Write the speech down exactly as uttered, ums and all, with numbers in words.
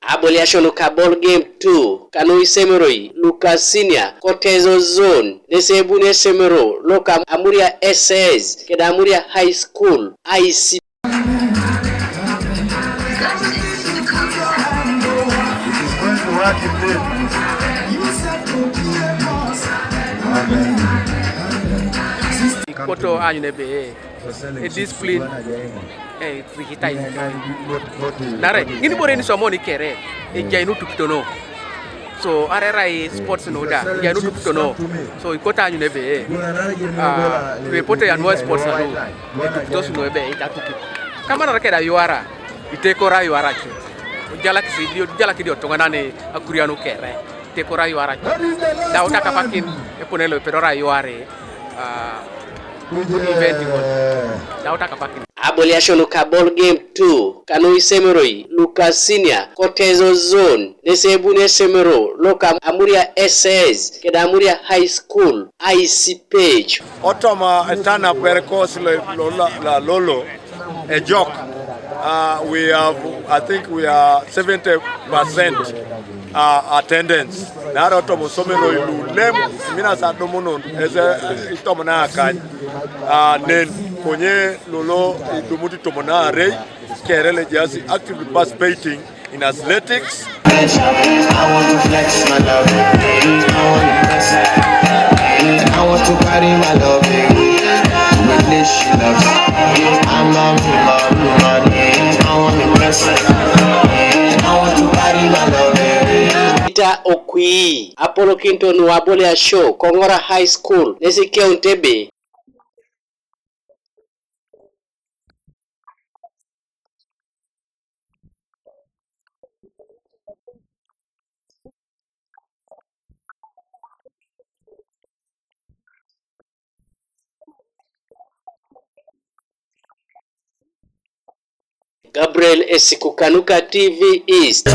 Aboliasio nuka ball game two kanu isemeroi luka senior ko Teso zone nesi ebuni esemero loka Amuria S S keda Amuria High School I C. Ikoto anyun ebe e discipline. Eh, rikitai. Nare, ng'ini bore ni somoni kere, ejai nu tukitono. So, are erai sports nu da, ejai nu tukitono. So, ikoto anyun ebe e. Ah, reporter anua sports anu. Etupitos nu ebe, ita tukit. Kama nare keda yuara, itekora yuara chu. Jalakisi, jalakidi otung'anan akurianu kere. Itekora yuara chu. Dauta kapakin, epone lo ipedora yuare. Ah, event ng'ol. Dauta kapakin. Aboliasio nuka ball game two kanu isemeroi luka senior ko Teso zone nesi ebuni esemero loka Amuria S S keda Amuria High School I C page. Otoma etana perkos le lola la lolo ejok. Uh, we have, I think we are seventy percent uh, attendance. Naro tomo somero ilu lem mina sa domonon eze itomo na akany. Uh, nen konye lolo idumuti tomo na rei kere le jasi actively participating in athletics. I want to flex my love. I want to flex. I want to carry my love. With this she loves. I'm a man, man. I want to flex. I want to carry my love. Peter Okwi, apolokinto nu Aboliasio, Kong'ora High School, nesi keunti ebe. Gabriel Esiku kanuka T V East.